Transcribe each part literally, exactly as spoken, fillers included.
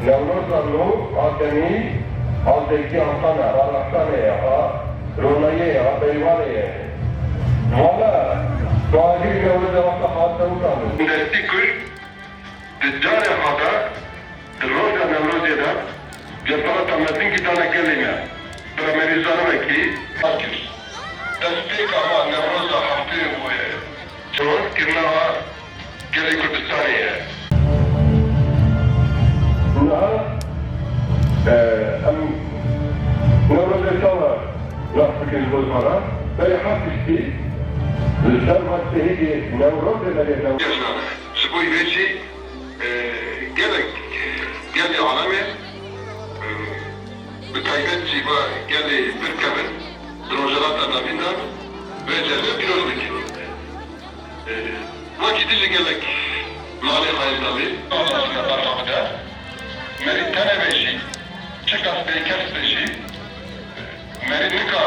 Newroza nû a tenî a zevkî a xwe ne, a rexsanê ye, a ronayê ye, a beywanê ye. Wala, tu agir Newroza wexta hat tewika nû. Destî kuşt, di carê xwe de, di roja Newrozê de, cesareta mezin gî dane gelê me. Bira Merî Zarovekî, hat kir. Destpêka me Newroza heftê û Şewaz kirina gelê Kurdistanê ye. Niha, e, em Newrozê çawa nas bikin ji bo zimanan? Berê heft tiştî li ser van şehîdê Newrozê berê Newroz. Ji bo vê jî, e, gelek, e, gelê alemê, e, bi taybet jî va gelê pir kevin di Rojhilata Navîn de vê cejnê pîroz bikin. Wekî din jî gelek malê xwe yên tevî. Berfa bide. Merî tenê be jî, çiqas bêkes be jî, merî nika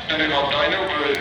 tenê xwe dayne û bi